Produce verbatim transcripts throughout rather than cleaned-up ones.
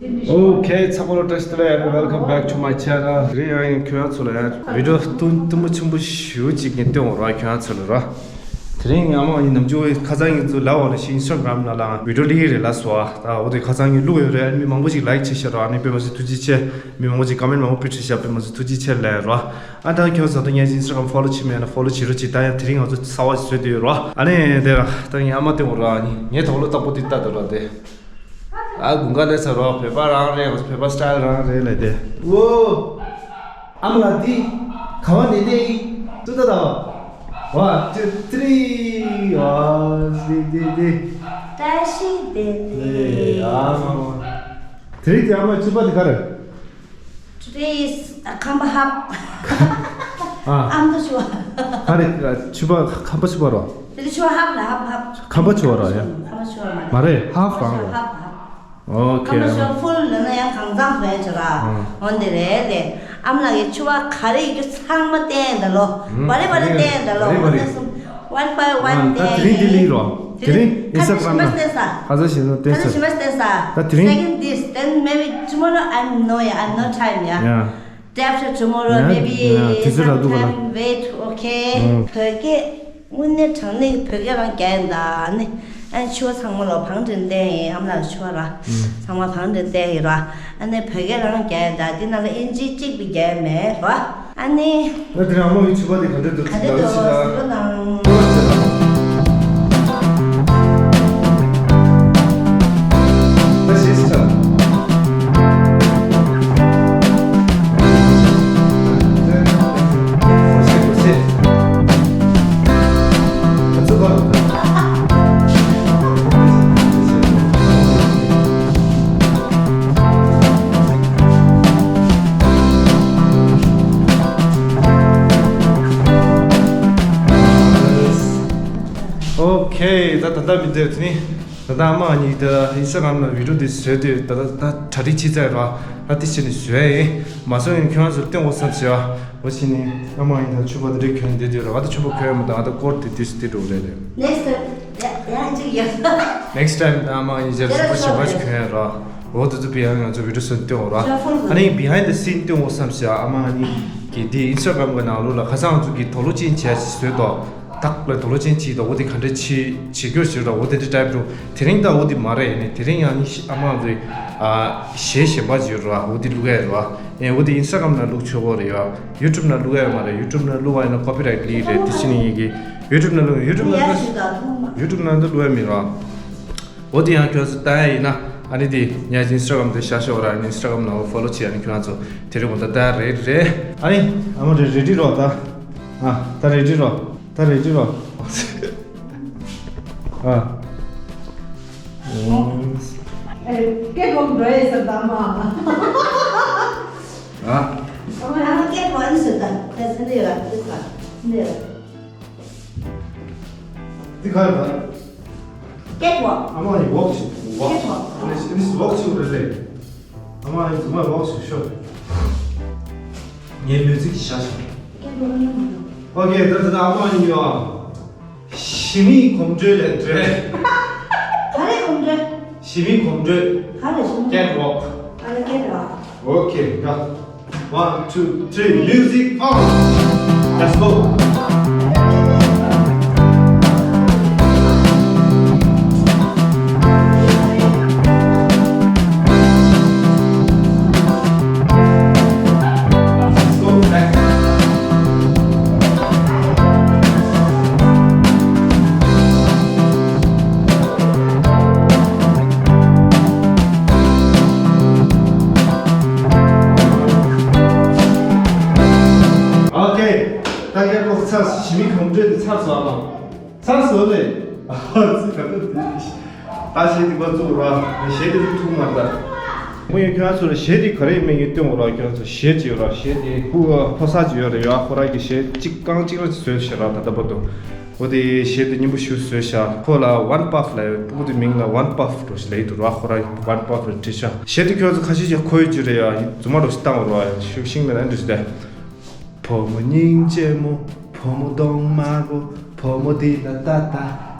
Okay, ཚང་མ་ལ་བཀྲ་ཤིས་བདེ་ལེགས། Welcome back to my channel. དེ་རིང་ཡང་ཁྱོད་རང་ཚོ་ལ་ཡང་བི་ཌི་ཡོ་སྟོན་དུམ་བུ་ཆེན་པོ་ཞེ་པོ་ཅིག་ངས་སྟོན་འོང་ར། ཁྱོད་རང་ཚོ་ལ་ར། དེ་རིང་ཨ་མ་ཡིན་ནམ་རྒྱུན་ཁ་སང་ངེད་ཚོ་ལབ་འོང་ལ་ཤི་ཨིན་སི་ཊ་གྷ་རམ་ནང་ལ་བི་ཌི་ཡོ་སླེབས་ཀྱི་རེད་ལབ་སོང་ཨ། ད་འོ་དེ་ཁ་སང་ངས་བླུགས་ཡོད་རེད། མི་མང་པོ་ཅིག་ལའིཀ་བྱས་ཤག་ར། ཨ་ནི་དཔེ་མ་སྲིད་ཐུགས་རྗེ་ཆེ། མི་མང་པོ་ཅིག་ཀ་མེན་མང་པོ་ཕུལ་ཤག་དཔེ་མ་སྲིད་ཐུགས་རྗེ་ཆེ་ལབ་ར། ཨ་ད་ཁྱོད་ཚོ་ད་ངའི་ཨིན་སི་ཊ་གྷ་རམ་ཕོ་ལོ་བྱས་མེད་ན་ཕོ་ལོ་བྱེད་རོགས་གྱིས། ད་ཡང་དེ་རིང་ང་ཚོ་གསར་པ་ཞིག་བཟོས་བསྡད་ཡོད་ར། ཨ་ནི་དེ་ར་ད་ངའི་ཨ་མ་སྟོན་འོང་ར། ཨ་ནི་ངའི་དོགས་ལོ་ལྟ་བུ་དེ་ལྟ་འདུག་ར་དེ། ཨ་དགུན་ཁ་སླེབས་ཚར་རོ། བོད་པ་རང་རེད། བོད་པ་སི་ཊའིལ་རང་རེད་ལབ་དེ། ཨོ། ཨ་མ་ལགས་འདི་ག་པར་ནས་སླེབས་ཡིན། ཏུ་ཏ་ཏ། One, two, three. ཨ་འདི་འདི་འདི། བཀྲ་ཤིས་བདེ་ལེགས། ཨ་མ་མ། དེ་རིང་གི་ཨ་མའི་ཕྱུ་པ་དེ་ག་རེ། Today is a ཁམས་པ་ཧབ། ཨ། ཨ་མདོ་ཕྱུ་པ། ག་རེ་ཕྱུ་པ། ཁམས་པ་ཕྱུ་པ་རོ། དེ་ཕྱུ་པ་ཧབ་ལ་ཧབ་ཧབ། ཁམས་པ་ཕྱུ་པ་རོ་ཡ། ཁམས་པ་ཕྱུ་པ་མ་རེད། མ་རེད། ཧབ་རང་རེད། ཧབ་ཧབ། ཨོ་ཁེ། ཁམས་པ་ཕྱུ་པ་ཧྥུལ་ལབ་ན་ཡང་གང་འཚམ་བས་བྱ་ར། ཨ། འོན་ཏེ་རེད་དེ། ཨ་མ་ལགས་ཀྱིས་ཕྱུ་པ་ག་རེ་ཡོད་རྒྱུ་ཚང་མ་བསྟན་ད་ལོ། ཨ། བ་རེ་བ་རེ་བསྟན་ད་ལོ། བ་རེ་བ་རེ། One by one ད་དེ་རིང་དེ་ལས་རོ། དེ་རིང་ཨིན་སི་ཊ་གྷ་རམ་ན་ཁ་ས་ཞིག་ན་བསྟན་ས། ཁ་ས་ཞིག་ན་བསྟན་ས། ད་དེ་རིང་second this, then maybe tomorrow I'm no, yeah, I'm no time, yeah. Yeah. Day after tomorrow, yeah, maybe yeah, དེ་ཚོ་ར་འདུག་ག་ལ། Sometime wait, okay. ཨང་། བོད་སྐད་དངོས་གནས་དྲང་གནས་ཀྱི་བོད་སྐད་རང་རྒྱག་ཡིན་ད་ནི། ཨ་ནི་ཕྱུ་པ་ཚང་མ་ལ་བང་སྒྲིག་བསྟན་ཡིན། ཨ་མ་ལགས་ཕྱུ་པ་ར། ཨང་། ཚང་མ་བང་སྒྲིག་བསྟན་ཡིན་ར། ཨ་ནི་བོད་སྐད་རང་རྒྱག་ཡིན་ད། འདི་ནང་ལ་ཨིན་ཇི་གཅིག་པུ་རྒྱག་ཡ་མེད་ར། ཨ་ནི། ང་དེ་རིང་ཨ་མ་གི་ཕྱུ་པ་དེ་ག་འདྲ་འདུག་ག་འདྲ་འདུག་ཟེར་ན། ལོ་ན། ཨོ་ཁེ། ད་ད་ལྟ་མི་འདོད་དེ་ནི། ད་ལྟ་ཨ་མ་གཉིས་ད་ཨིན་སི་ཊ་གྷ་རམ་ལ་བི་ཌི་ཡོ་འདི་བཟོས་དུས་ད་ལྟ་ད་གྲ་སྒྲིག་བྱེད་ཚར་ར། ད་དེ་བྱས་ནས་བཟོས་ཡིན། མ་བཟོས་ཡིན་ཁྱོད་རང་ཚོར་སྟོན་དགོས་བསམ་བྱས་པ། འོ་བྱས་ནས་ཨ་མ་གཉིས་ད་ཕྱུ་པ་དེ་འདྲས་གྱོན་བསྡད་དུས་ར། ང་ད་ཕྱུ་པ་གྱོན་ཡོད་མ་རེད། ད་ང་ད་སྐོར་དེ་དུས་སུ་དེ་འགྲོ་གི་རེད་རེད། Next time. ཡ་ཡ་ཅིག་ཡ། Next time ད་ཨ་མ་གཉིས་ཆར་ཕྱུ་པ་གཞན་པ་ཞིག་གྱོན་ཡ་ར། འོ་དེ་ཚོ་བི་ཡང་ང་ཚོ་བི་ཌི་ཡོ་བཟོས་སྟོན་དགོས་ར། ཨ་ནི་behind the scene སྟོན་དགོས་བསམ་བྱས་པ། ཨ་མ་གཉིས་ཀྱིས་འདི་ཨིན་སི་ཊ་གྷ་རམ་གི་ནང་ལོགས་ལ་ཁ་སང་ང་ཚོ་གིས་དོགས་སློང་ཅན་བྱས་ཞིག་བཟོས་ཏོ། ཏག་ལ་དོགས་སློང་ཅན་བྱས་འདུག་འོ་དེ་ག་འདྲ་བྱེད་བྱེད་རྒྱུ་ཞིག་ར། འོ་དེ་འདྲ་ཊའིབ་འདུག་དེ་རིང་ད་འོ་དེ་མ་རེད། ནི་དེ་རིང་ཡང་ནི་ཨ་མ་ཚོས་ཨ་གཞས་གཞན་པ་ཅིག་ཡོད་ར། འོ་དེ་བླུག་ཡ་ར། ཨེ་འོ་དེ་ཨིན་སི་ཊ་གྷ་རམ་ན་བླུག་ཆོག་གི་རེད་ཡ། ཡུ་ཊུབ་ན་བླུག་ཡ་མ་རེད། ཡུ་ཊུབ་ན་བླུག་པ་ཡིན་ན་ཀོ་པི་རའིཊ་སླེབས་རེད། དེ་བྱས་ནས་ངེད་ཀྱིས་ཡུ་ཊུབ་ན་བླུག་ཡུ་ཊུབ་ན་ཡ་ད་ཞིག་ད་ཐོང་མ། ཡུ་ཊུབ་ན་ད་བླུག་ཡ་མེད་ར། འོ་དེ་ཡང་ཁྱོད་ཚོ་ལྟ་ཡ་ཡིན་ན་ཨ་ནི་དེ་ངའི་ཨིན་སི་ཊ་གྷ་རམ་དེ་བཞག་ཤོག་ར། ཨ་ནི་ཨིན་སི་ཊ་གྷ་རམ་ནང་ལ་ཕོ་ལོ་བྱེད། ཨ་ནི་ཁྱོད་རང་ཚོ་དེ་རིང་འོ་ད་ལྟ་རེད་རེད། ཨ་ནི་ཨ་མ་རེ་རེ་ཌི་རོགས་ད། ཨ་ད་རེ་ཌི་རོགས། ད་རེ་ཌི་རོགས། ཨ། ཨེ། སྐད་གོག་འགྲོ་ཡས་ཟེར་ད་མ། ཨ། ཨ་མ་ཡང་སྐད་གོག་ཨ་ནི་ཟེར་ད། ད་ཟིན་དེ་ཡོད་ལ་ཟིན་ད་ཟིན་དེ་ཡོད་ལ། འདི་ག་རེ་ད། སྐད་གོག་ཨ་མ་ཡི་ཝོག་ཅིག་ཝོག་ཅིག་སྐད་གོག་ཨ་ནི་ཨ་ནི་ཝོག་ཅིག་རེད་ལེ། ཨ་མ་ཡི་རྫུན་མ་ཝོག་ཅིག་ཤོག་ངའི་མིའུ་ཛིག་ཅིག་བཞག་ཤོག་སྐད་གོག་ཨ་ནི་ཨོ་ཁེ། ད་ད་ད་ཨ་མ་ཡི་ཡོ། ཞི་མིའི་གོམ་བགྲོད་ལས་བྲོས། ག་རེ་གོམ་བགྲོད། ཞི་མིའི་གོམ་བགྲོད། ག་རེ་ཞི་མི། Catwalk. ག་རེ་catwalk. Okay, go. One, two, three, music on. Let's go. Okay. ད་ཀེ་ལོག་ཚར། ཞི་མིའི་གོམ་བགྲོད་དེ་ཚར་སོང་ཨ་མ། ཚར་སོང་ལེ། ཨ་ཙི་ད་ལྟ་དེ། ད་གཞས་དེ་པར་བཙུགས་ར། གཞས་དེ་ཚོ་ཐུག་མ་རེད་ད། ངས་ཁྱོད་ཚོ་ལ་གཞས་དེ་ག་རེ་ཡིན་མིན་ངས་སྟོན་དགོས་ར། ཁྱོད་ཚོ་གཞས་ཅིག་ཡོད་ར། གཞས་དེ་ཕོ་ཕོ་གསར་ཅིག་ཡོད་རེད་ཡ། ཁོ་རང་གི་གཞས་གཅིག་རྐང་གཅིག་ར་ཅིག་བཟོས་ཤག་ར། ད་ལྟ་བར་དུ། འོ་དེ་གཞས་དེ་སྙན་པོ་ཞེ་པོ་བཟོས་ཤག་ཁོ་ལ་One Puff ལབ་ཡོད། སྤུ་གུ་དེ་མིང་ལ་One Puff འདྲ་ཞིག་ལབ་ཀྱི་འདུག་ར། ཁོ་རང་One Puff ལ་བྲིས་ཤག་གཞས་དེ་ཁྱོད་ཚོ་ཁ་ཤས་ཀྱིས་གོ་ཡོད་རྒྱུ་རེད་ཡ། རྫུན་མ་འདྲ་ཞིག་བཏང་བ་ར། ཤུགས་ཤིང་མེད་ན་འདྲ་ཞིག་རེད། བུ་མོ་སྙིང་རྗེ་མོ། བུ་མོ་གདོང་དམར་པོ། བུ་མོ་འདི་ལ་ལྟ་ལྟ།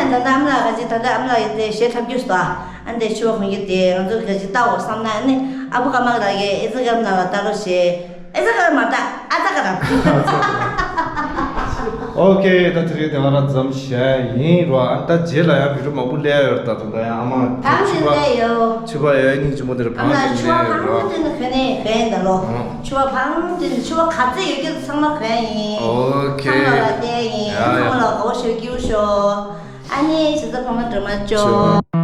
ནས་ད་ལྟ་ཨ་མ་ལགས་ག་ཅིག་ད་ལྟ་ཨ་མ་ལགས་ཡིན་ཏེ་གཞས་འཁྲབ་རྒྱུ་སོ། ཨ་འདི་ཕྱུ་པ་གོན་རྒྱུ་དེ་ང་ཚོ་ག་ཅིག་ལྟ་འོ་བསམ་ན་ཨ་ནི་ཨ་བུ་ཀརྨ་ལགས་ཀྱིས་ཨེ་ཙི་ཀརྨ་ལགས་ལ་ལྟ་རོགས་བྱེད། ཨེ་ཙི་ཀརྨ་ལགས་ཨ་ཙི་ཀརྨ། ཨོ་ཁེ། ད་དེ་རིང་དེ་ག་རང་མཚམས་བཞག་ཡིན་རོ། ཨ་ད་རྗེས་ལ་ཡང་བི་ཌིའོ་མང་པོ་སླེབས་ཡོད་རེད། ད་ད་ཡང་ཨ་མ་ཕང་ཕྱུ་པ་སླེབས་ཡོད། ཕྱུ་པ་ཡ་སྙིང་རྗེ་མོ་དེ་རེད། ཨ་ཕང་མ་ཕྱུ་པ་ཕང་ཅན་གོན་ནས་གོན་ཡིན་ད་ལོ། ཕྱུ་པ་ཕང་ཅན་ཕྱུ་པ་ག་ཚོད་ཡོད་རྒྱུ་ཚང་མ་གོན་ཡིན། ཨོ་ཁེ། ཚང་མ་ལ་བལྟས་ཡིན། ཡ་ཚང་མ་ལ་དགའ་བོ་ཞུ་རྒྱུ་ཤོག་ཨ་ནི་བྱས་ཙང་ཕ་མ་སྒྲོལ་མ་ཅོ།